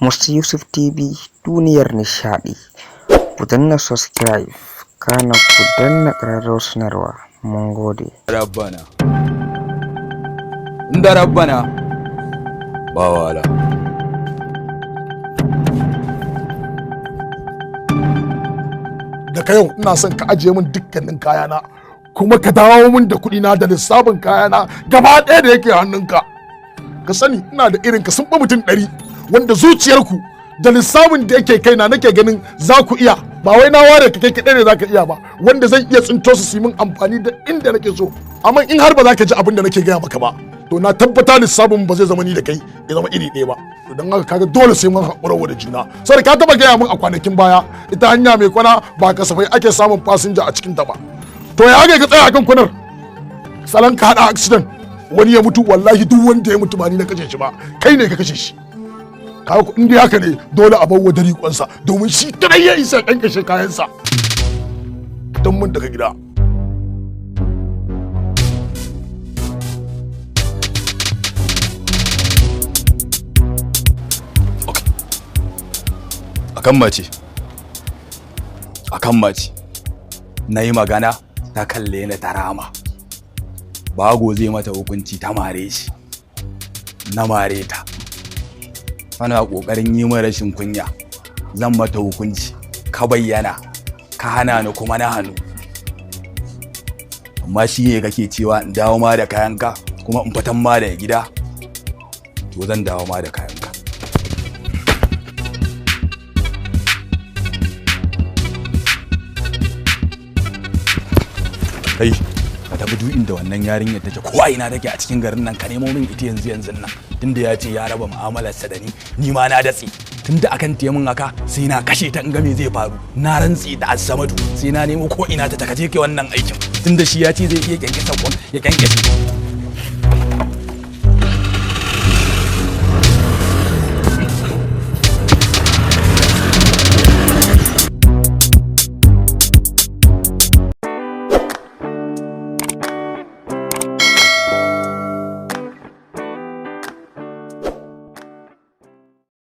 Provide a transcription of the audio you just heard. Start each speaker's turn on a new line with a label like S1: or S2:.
S1: Musa Yusuf TV duniyar nishaɗi. Ku danna subscribe, kana ku danna ƙararrawar sanarwa. Mun gode.
S2: Rabbana inda rabbana ba wala.
S3: Daga yau ina son ka ajiye min dukkanin kayana, kuma ka dawo min da kuɗi na da lissafin kayana gaba ɗaya da yake hannunka. Ka sani ina da irin ka sun fi mutum 100 wanda zuciyarku da lissafin da yake kaina nake ganin za ku iya. Ba wai na ware ka kai kaɗai ne za ka iya ba, wanda zan iya tsinto su su yi min amfani da inda nake so. Amma in har ba za ka ji abin da nake gaya maka ba, to na tabbata lissafin ba zai zama ni da kai ya zama iri ɗaya ba. To don haka kaga dole sai mun haƙura da juna. Sai ka taɓa gaya min a kwanakin baya, ita hanya mai kwana ba kasafai ake samun fasinja a cikin ta ba. To ya ka tsaya akan kwanar salon ka haɗa accident wani ya mutu? Wallahi duk wanda ya mutu ba ni na kashe shi ba, kai ne ka kashe shi. Kaga in dai haka ne, dole a bawa dari kwansa, domin shi kadai ya isa kankashe kayansa don mun daga gida.
S2: Akan mace, akan mace na yi magana, ta kalle ni ta rama. Bago zai mata hukunci, ta mare shi, na mare ta. Ana ƙoƙarin yi min rashin kunya, zan mata hukunci, ka bayyana ka hana ni kuma na hannu. Amma shi ne kake cewa in dawo ma da kayanka kuma in fitan ma da gida. To zan dawo ma da kayanka. Kai, ka tafi duk inda wannan yarinyar take, ko a ina take a cikin garin nan, ka nemo min ita yanzu yanzu nan. Tunda ya ce ya raba mu'amalarsa da ni, ni ma na datse. Tunda akan taya min haka, sai na kashe ta in ga me zai faru. Na rantsi da Azsamadu sai na nemo ko ina ta. Takaje kai wannan aikin, tunda shi ya ce zai iya kyankyasa kwan ya kyankyashe.